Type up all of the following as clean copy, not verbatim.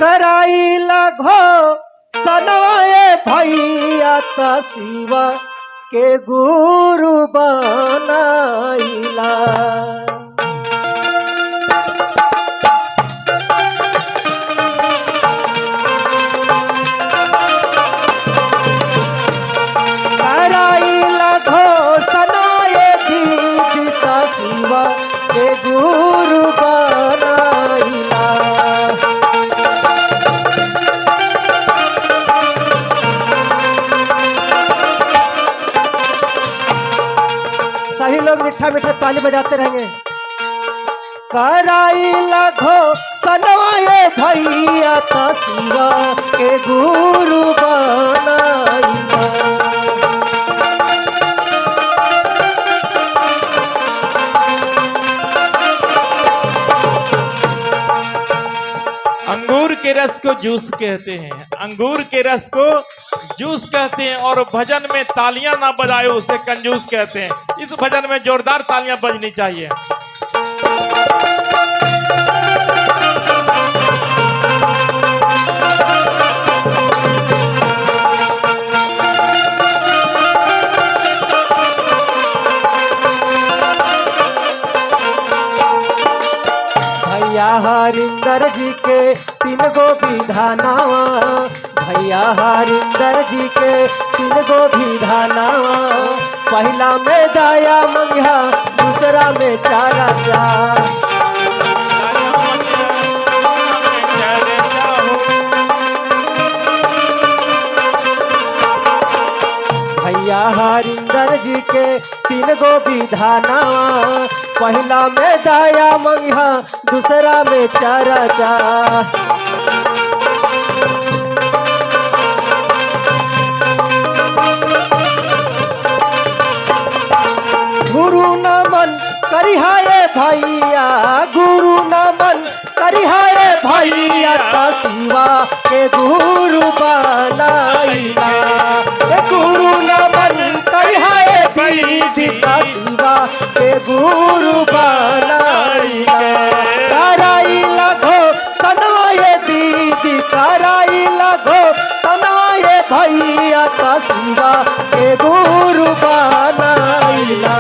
कराई लगो सनवाए भैया त शिवा के गुरु बनाइला। कराई लगो सनवाए दीदी त शिवा के गुरु बनाइला। सभी लोग मीठा मीठा ताली बजाते रहेंगे। कराई लगो सनवाए भैया त शिवा के गुरु बनाइला। अंगूर के रस को जूस कहते हैं, अंगूर के रस को जूस कहते हैं। और भजन में तालियां ना बजाए उसे कंजूस कहते हैं। इस भजन में जोरदार तालियां बजनी चाहिए। भैया हरिंदर जी के तीन गो विधानावा, भैया हरिंदर जी के तीन गो विधानावा। पहला में दया मंगिया, दूसरा में चारा चार। भैया हरिंदर जी के तीन गो विधानावा, पहला में दया मंगिया, दूसरा में चारा चार। गुरु नमन करिहाए भैया, गुरु नमन करिहाए भैया त शिवा के गुरु बनाइला। ए गुरु नमन करिहाए दीदी त शिवा के गुरु बनाइला। कराई लगो सनवाए दीदी, कराई लगो सनवाए भैया त शिवा के गुरु बनाइला।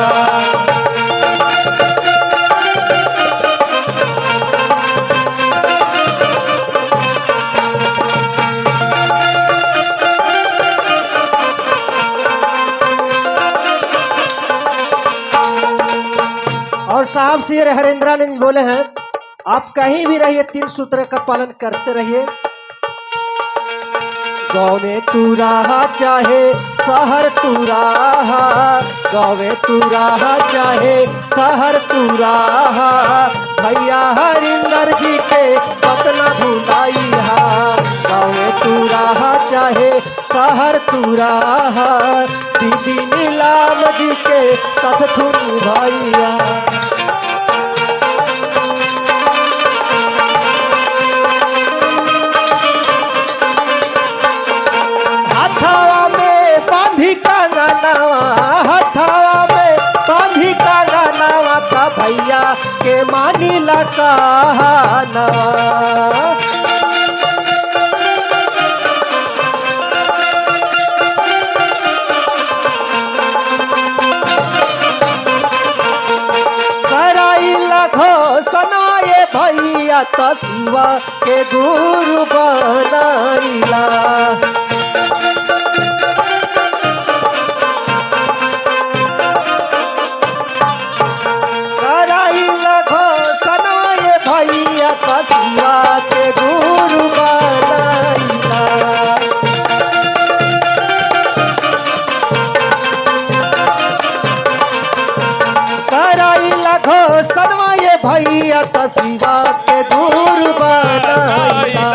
और साहब श्री हरेंद्रानंद बोले हैं, आप कहीं भी रहिए तीन सूत्र का पालन करते रहिए। गाँव में तू रहा चाहे शहर तू रहा, गाँव में तू रहा चाहे शहर तू रहा, भैया हरिंदर जी के पतना भुलाइहा। गाँव में तू रहा चाहे शहर तू रहा, दीदी नीलाम जी के साथ तू भैया। हथवा में बांधी कंगनवा, हथवा में बांधी कंगनवा त भैया के मानिला कहनवा। कराई लगो सनाए भैया त शिवा के गुरु बनाइला। कराई लगो सनाए भैया त शिवा के गुरु बनाइला। कराई लगो सनवाए भैया त शिवा के गुरु बनाइला।